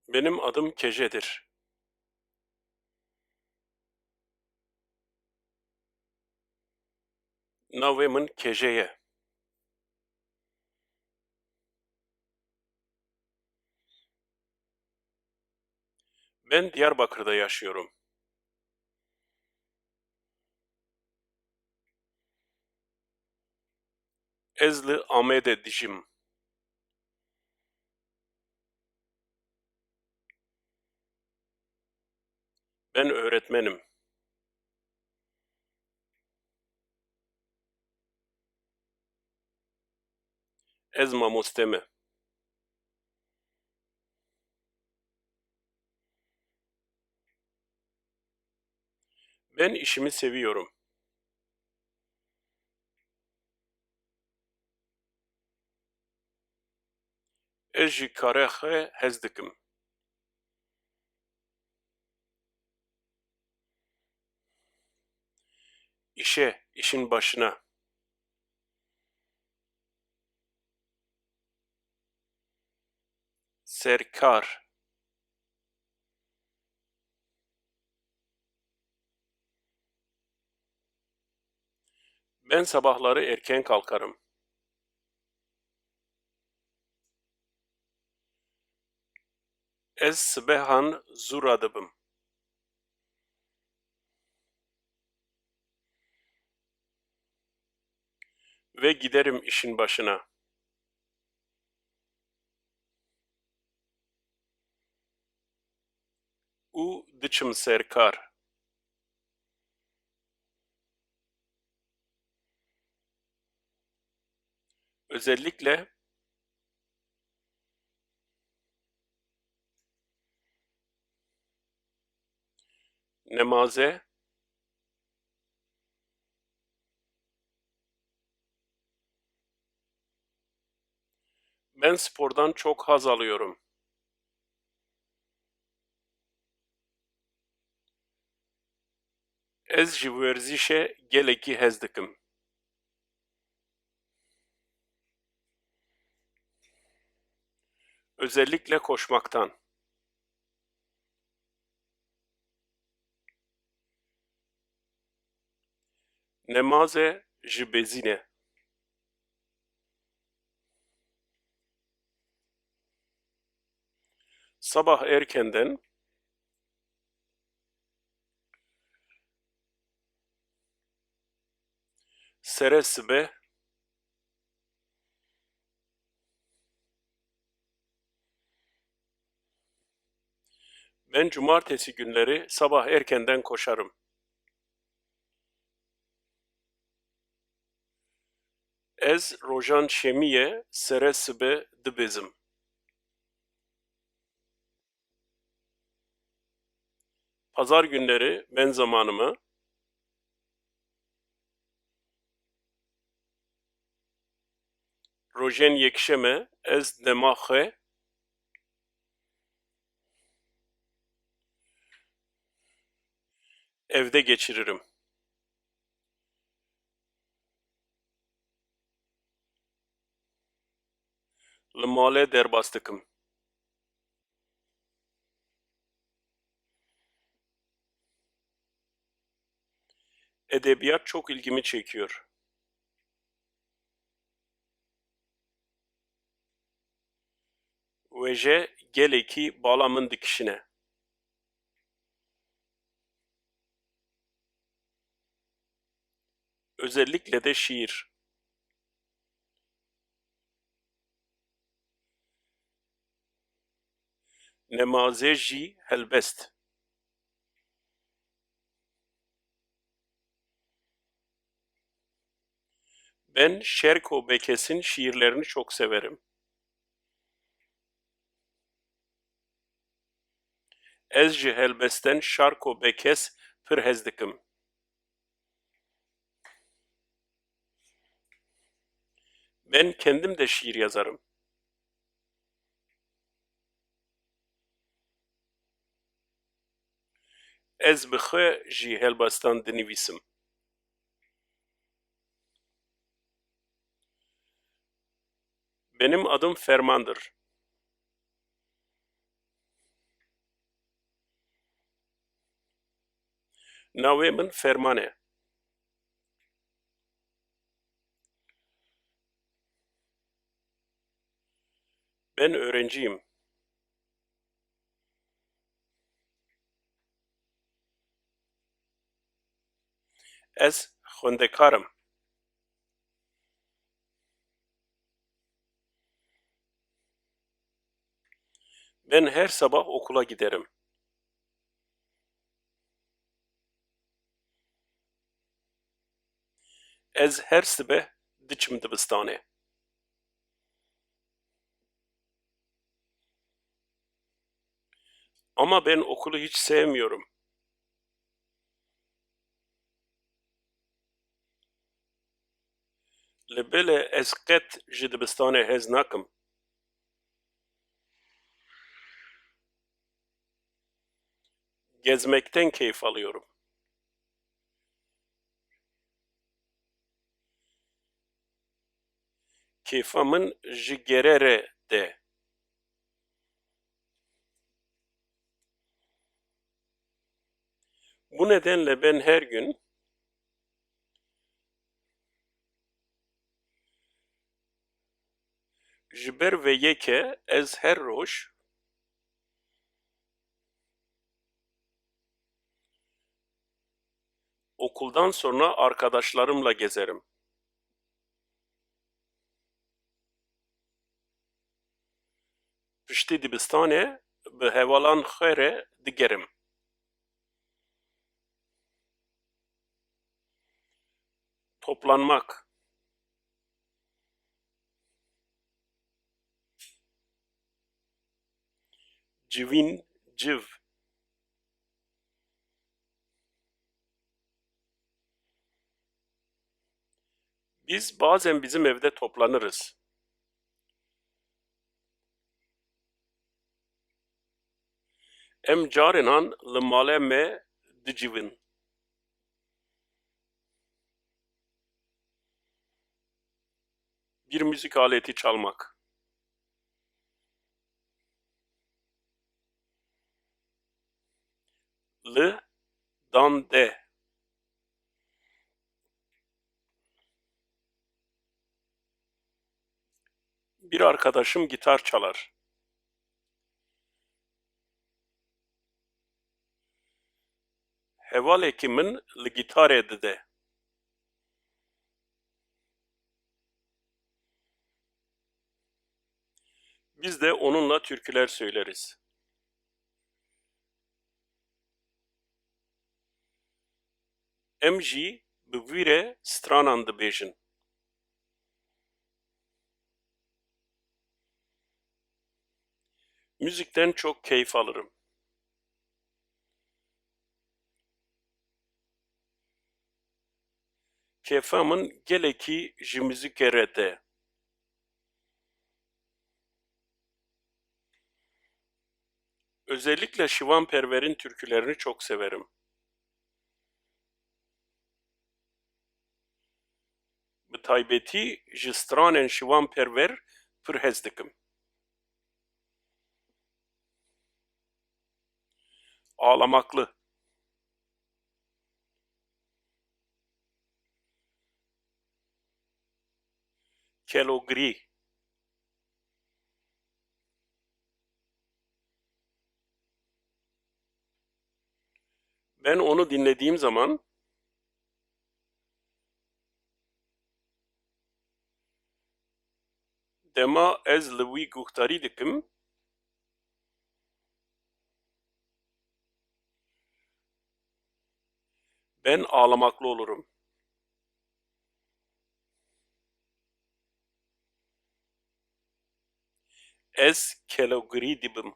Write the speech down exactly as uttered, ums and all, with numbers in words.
Benim adım Keje'dir. Navê min Keje ye. Ben Diyarbakır'da yaşıyorum. Ez li Amedê dijîm. Ben öğretmenim. Ez mamoste me. Ben işimi seviyorum. Ez ji karê xwe hez dikim. İşe, işin başına. Ser kar. Ben sabahları erken kalkarım. Ez sibehan zû radibim. Ve giderim işin başına. Û diçim ser kar. Özellikle nemaze, ben spordan çok haz alıyorum. Ez ji werzîşê gelekî hez dikim. Özellikle koşmaktan. Nemaze ji bezî ne. Sabah erkenden, sere sibe, ben cumartesi günleri sabah erkenden koşarım. Ez rojan şemiyê sere sibe dibêzim. Pazar günleri ben zamanımı Rojên yekşeme ez dema xwe evde geçiririm. Li malê derbas dikim. Edebiyat çok ilgimi çekiyor. Wêje gelekî bala min dikişîne. Özellikle de şiir. Nemaze jî helbest. Ben Şerko Bekes'in şiirlerini çok severim. Ez ji helbestên Şarko Bekes pir hez dikim. Ben kendim de şiir yazarım. Ez bi xwe jî helbestan dinivîsim. Benim adım Ferman'dır. Navê min Ferman e. Ben öğrenciyim. Ez xwendekar im. Ben her sabah okula giderim. Ez her sibe diçim dibistanê. Ama ben okulu hiç sevmiyorum. Li belê ez qet ji dibistanê hez nakim. Gezmekten keyif alıyorum. Kêfa min ji gerê re de. Bu nedenle ben her gün Ji ber vê yekê ez her roj okuldan sonra arkadaşlarımla gezerim. Piştî dibistanê bi hevalan xwe re digerim. Toplanmak. Civîn, civ. Biz bazen bizim evde toplanırız. Em carinan li malê me dicivin. Bir müzik aleti çalmak. Li dan de. Bir arkadaşım gitar çalar. Hevalekî min li gitarê dide. Biz de onunla türküler söyleriz. Em jî bi vî re stranan dibêjin. Müzikten çok keyif alırım. Kêfa min gelekî ji muzîkê re tê. Özellikle Şivan Perver'in türkülerini çok severim. Bi taybetî ji stranên Şivan Perver pir hez dikim. Ağlamaklı. Kelogri. Ben onu dinlediğim zaman dema ez li wî guhdarî dikim, ben ağlamaklı olurum. Ez kelogirî dibim.